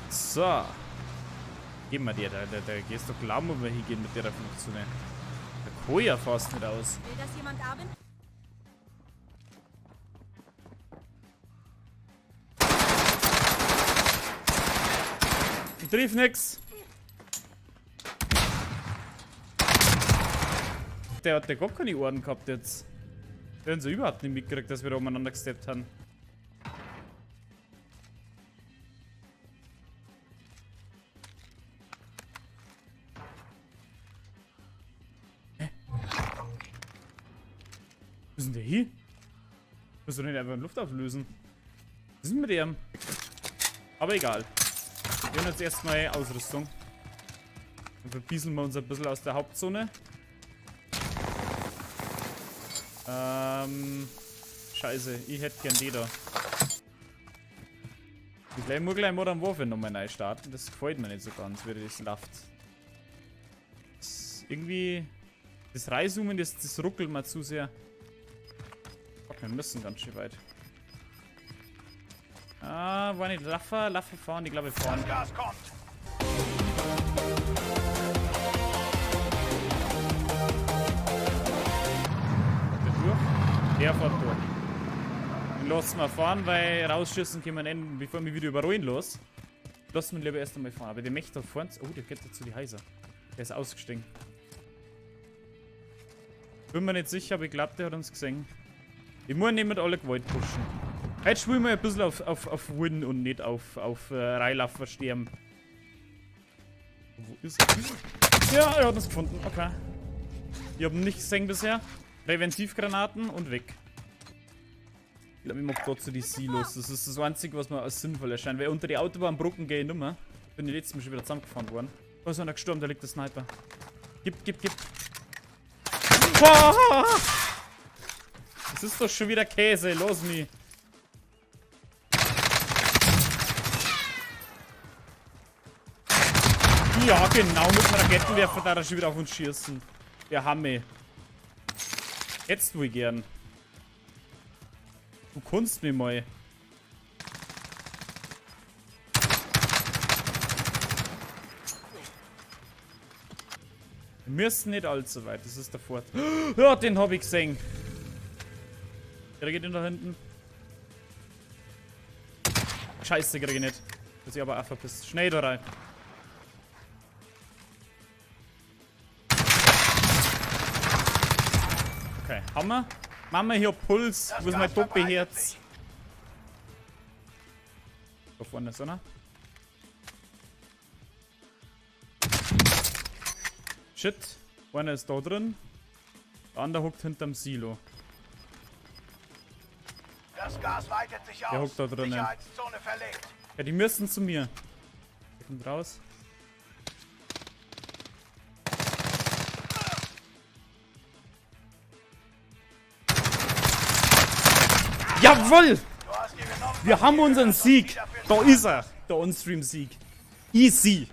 So. Gib mal dir, da gehst du glauben, wo wir hingehen mit der Funktion. Da kann ich ja fast nicht aus. Will das jemand haben? Ich triff nix. Der hat ja gar keine Ohren gehabt jetzt. Der hat uns überhaupt nicht mitgekriegt, dass wir da umeinander gesteppt haben. Hä? Wo ist denn der hier? Musst du nicht einfach in Luft auflösen? Was ist denn mit dem? Aber egal. Wir haben jetzt erst neue Ausrüstung. Dann verbieseln wir uns ein bisschen aus der Hauptzone. Scheiße, ich hätte gern die da. Ich gleich muss gleich Modern Warfare nochmal neu starten. Das gefällt mir nicht so ganz, wie das läuft. Das ist irgendwie. Das Reizoomen, das ruckelt mir zu sehr. Fuck, wir müssen ganz schön weit. Ah, war nicht Laffer? Laffer fahren, ich glaube, wir fahren. Das Gas kommt. Der durch? Der fährt durch. Den lassen wir fahren, weil rausschießen können wir nicht, bevor wir wieder überrollen los. Lassen wir lieber erst einmal fahren. Aber der möchte da vorne. Oh, der geht zu die Häuser. Der ist ausgestiegen. Bin mir nicht sicher, aber ich glaube, der hat uns gesehen. Ich muss nicht mit aller Gewalt pushen. Jetzt spielen wir ein bisschen auf Win und nicht auf Reilauf versterben. Wo ist er? Ja, er hat uns gefunden. Okay. Ich hab ihn nicht gesehen bisher. Präventivgranaten und weg. Ich glaube, ich mach dazu die Silos. Das ist das Einzige, was mir als sinnvoll erscheint. Weil unter die Autobahnbrücken gehe ich nicht mehr. Bin ich letztes Mal schon wieder zusammengefahren worden. Da ist einer gestorben, da liegt der Sniper. Gib, gib, gib. Ah! Das ist doch schon wieder Käse, los mich. Ja, genau, mit dem Raketenwerfer da er schon wieder auf uns schießen. Der Hamme. Jetzt wohl gern. Du kannst mich mal. Wir müssen nicht allzu weit, das ist der Vorteil. Ja, den hab ich gesehen. Der geht ihn da hinten. Scheiße, krieg ich nicht. Muss ich aber auch verpisst. Schnell da rein. Okay, haben wir? Mama, hier Puls. Das Wo ist mein Gas verbreitet Doppelherz? sich. Da vorne ist einer. Shit. Einer ist da drin. Der andere hockt hinterm Silo. Das Gas weitet sich aus. Der hockt da drinnen. Sicherheitszone verlegt. Ja, die müssen zu mir. Der kommt raus. Jawoll! Du hast dir genommen, Wir was haben dir unseren gehört und Sieg. wieder fürs Da ist er. Der On-Stream-Sieg. Easy.